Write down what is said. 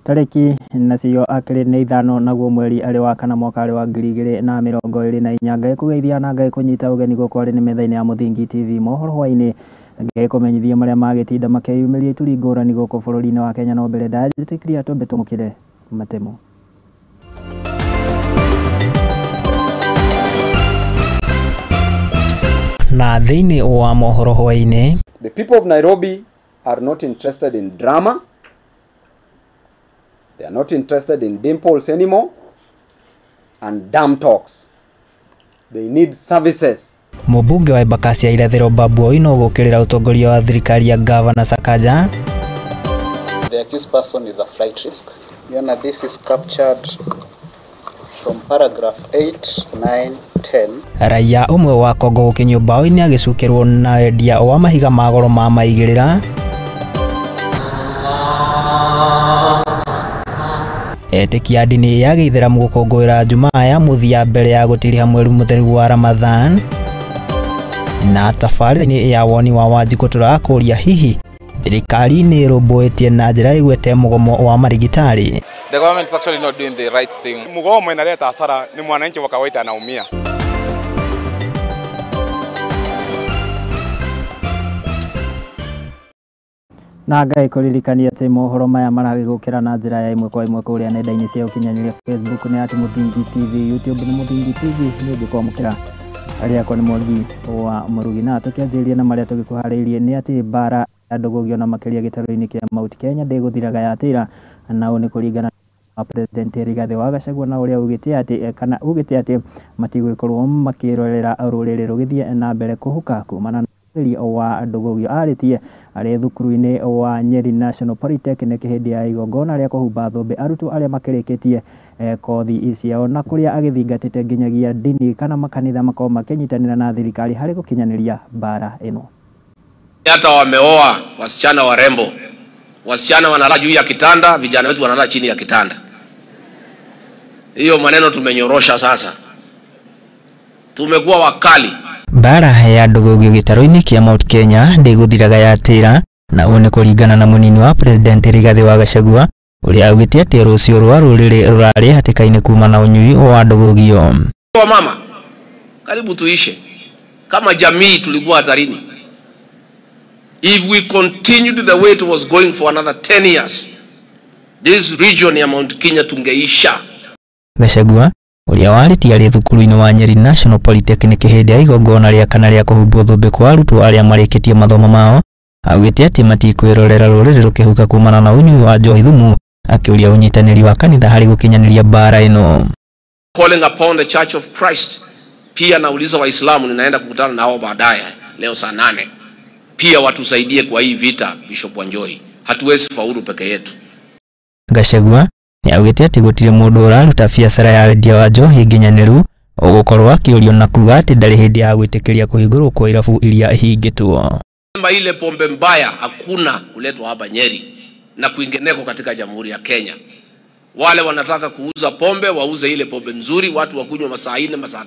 Tarĩki nacio akĩrĩ nĩ 5 naguo mweri arĩ wa kana mwaka arĩ wa 2024. Ngai kũgeithia na Ngai kũnyita ũgeni gũkũ arĩ nĩ metha-inĩ ya Mũthingi TV mohoro hwainĩ. Ngai kũmenyithia marĩa magĩtinda makeyumĩria ituri ngũrani gũkũ bũrũri-inĩ wa Kenya no mbere ndajĩtĩkĩria twambe tũmũkĩre matemo. Na thĩinĩ wa mohoro hwainĩ, the people of Nairobi are not interested in drama. They are not interested in dimples anymore and dumb talks. They need services. Mũmbunge wa Embakasi ya Irathĩro Babu Owino gũkĩrĩra ũtongoria wa thirikari ya Gavana Sakaja. The accused person is a flight risk. Yona, this is captured from paragraph 8, 9, 10. Raia ũmwe wa Kongo gũkinyio mbaũ-inĩ agĩcukĩrwo na wendia wa mahiga ma goro ma maigĩrĩra. Etĩkia ndini ya gĩithĩramu gũkũngũĩra Jumaa ya mũthia mbere ya gũtiriha mweri mũtheru wa Ramadhan. Na tabarĩra-inĩ ya woni wa Wanjikũ tũrakũria hihi thirikari nĩ ĩrũmbũĩtie na njĩra ĩgwete mũgomo wa marigitari. The government is actually not doing the right thing. Mgomo inaleta hasara, ni mwananchi wa kawaida anaumia. Na Ngai kũririkania atĩ mohoro maya maragĩgũkĩra na njĩra ya ĩmwe kwa ĩmwe kũrĩa nenda-inĩ cia ũkinyanĩria Facebook nĩ at Mũthingi TV, YouTube nĩ Mũthingi TV, nĩ ũngĩkwamũkĩra arĩa akwa nĩ Mwangi wa Mũrugi. Na tũkĩanjĩrĩria na marĩa tũgĩkũharĩirie nĩ atĩ mbara ya ndũgũgio na makĩria gĩtarũ-inĩ kĩa Mount Kenya ndĩgũthiraga yatĩra, na ũũ nĩ kũringana na President Rigathĩ wa Gachagua na ũrĩa ugĩte atĩ kana ugĩte atĩ matigũgĩkorwo makĩrorera rũrĩrĩ rũgĩthiĩ na mbere kũhuka kumana na wa ndũgũgio. Arĩtie arĩ thukuru-inĩ wa Nyeri National Polytechnic hĩndĩ ya igongona rĩa kũhumba thũmbĩ arutwo arĩa makĩrĩkĩtie kothi ciao, na kũrĩa agĩthingatĩte nginyagia ndini kana makanitha makorwo makĩnyitanĩra na thirikari harĩ gũkinyanĩria mbara ĩno. Hata wameoa wasichana warembo, wasichana wanalala juu ya kitanda, vijana wetu wanalala chini ya kitanda. Hiyo maneno tumenyorosha sasa, tumekuwa wakali. Mbara ya ndũgũgio gĩtarũ-inĩ kĩa Mount Kenya ndĩgũthiraga yatĩra, na ũũ nĩ kũringana na mũnini wa President Rigathĩ wa Gachagua ũrĩa augĩte atĩ rũciũ rwa rũrĩrĩ rũrarĩ hatĩka-inĩ kuma na ũnyui wa ndũgũgio. Mama, karibu tuishe kama jamii, tulikuwa hatarini. If we continued the way it was going for another 10 years, this region ya Mount Kenya tungeisha. Gachagua ũrĩa warĩtie arĩ thukuru-inĩ wa Nyeri National Polytechnic hĩndĩ ya igongona rĩa kana rĩa kũhumbwo thũmbĩ kwa arutwo arĩa marĩkĩtie mathomo mao, augĩte atĩ matikwĩrorera rũrĩrĩ rũkĩhuka kumana na ũnyui wa njohi thumu, akĩũria ũnyitanĩri wa kanitha harĩ gũkinyanĩria mbara ĩno. Calling upon the Church of Christ, pia nauliza Waislamu, ninaenda kukutana nao baadaye leo saa 8, pia watusaidie kwa hii vita. Bishop Wanjohi, hatuwezi faulu peke yetu. Gachagua nĩaugĩte atĩ gũtirĩ mũndũ ũraruta biacara ya wendia wa njohi nginyanĩru ũgũkorwo akĩũrio na kuga atĩ ndarĩ hĩndĩ ya gwĩtĩkĩria kũhingũrwo kwa irabu iria ihingĩtwo. Ile pombe mbaya hakuna kuletwa hapa Nyeri na kwingineko katika Jamhuri ya Kenya. Wale wanataka kuuza pombe wauze ile pombe nzuri, watu wakunywa masaa 4 masaa